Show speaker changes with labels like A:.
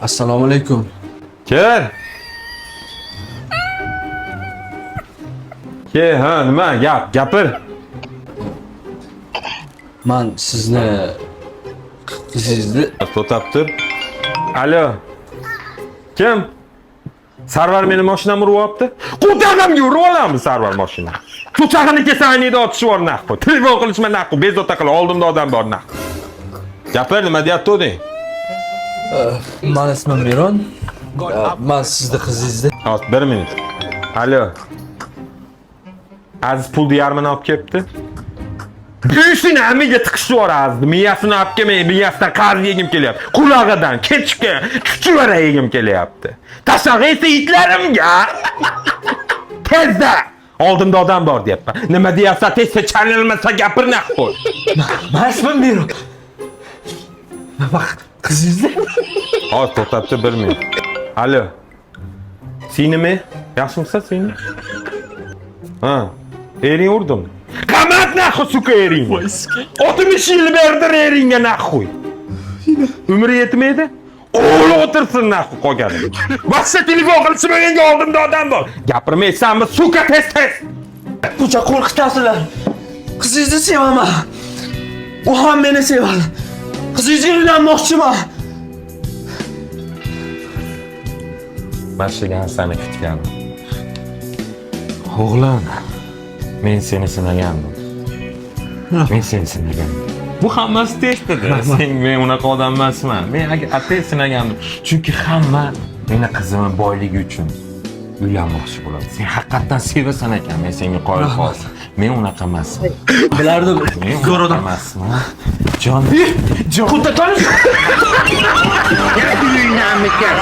A: Assalomu alaykum.
B: Kir. Ke, ha, nima gap? Gapir.
A: Man sizni qizingizni
B: To'xtab tur. Alo. Kim? Sarvar meni mashinamga urib olibdi. Qo'tag'imga urib olamiz Sarvar mashina. Ko'chag'ini kelsa aynida otishib yubor naqd. Telefon qilishma naqd, bezovta qil, oldimda odam bor naqd. Gapir, nima deyapti o'ding?
A: Mani ismim Miron. Man sizni qizingizni
B: Hozir bir minut. Alo. Aziz pulni yarmini olib kelibdi. Buyusini amiga tiqishib yubor Azizni. Miyasini olib kelmay, miyasidan qarz yegim kelyapti. Qulog'idan kechga chuchvara yegim kelyapti. Tashag'i esa itlarimga. Tezda. Oldimda odam bor deyapman. Nima deyapsan? Tezda chalinmasa gapir naq qo'y.
A: Mani ismim Miron. Bak qizingizni
B: Hozir to'xtab tur bir minut. Alo. Sinimi? Yaxshimisan seni? Ha. Ering urdimi? Qamat нахуй, сука, eringni. 60 yil berdir eringga нахуй. Umri yetmaydi. O'g'li o'tirsin нахуй qolgani. Boshqa telefon qilishim menga oldimda odam bor. Gapirmaysanmi, сука, tez tez.
A: Buncha qo'rqitasizlar. Qizingizni sevaman. U ham meni sevadi. Qizingizga uylanmoqchiman.
B: Mana shu narsani kutgandim. O'g'lim, men seni sinagandim. Men seni sinagandim. Bu hammasi test edi. Sen men unaqa odam emasman. Men agar sinagandim. Chunki hamma meni qizimni boyligi uchun uylanmoqchi bo'ladi. Sen haqiqatdan sevasan ekan, men senga qoyil qoldim. Men unaqa emasman.
A: Bilardim.
B: Men unaqa emasman. Jon, jon.
A: Qo'taqon.
B: Uylanmikan?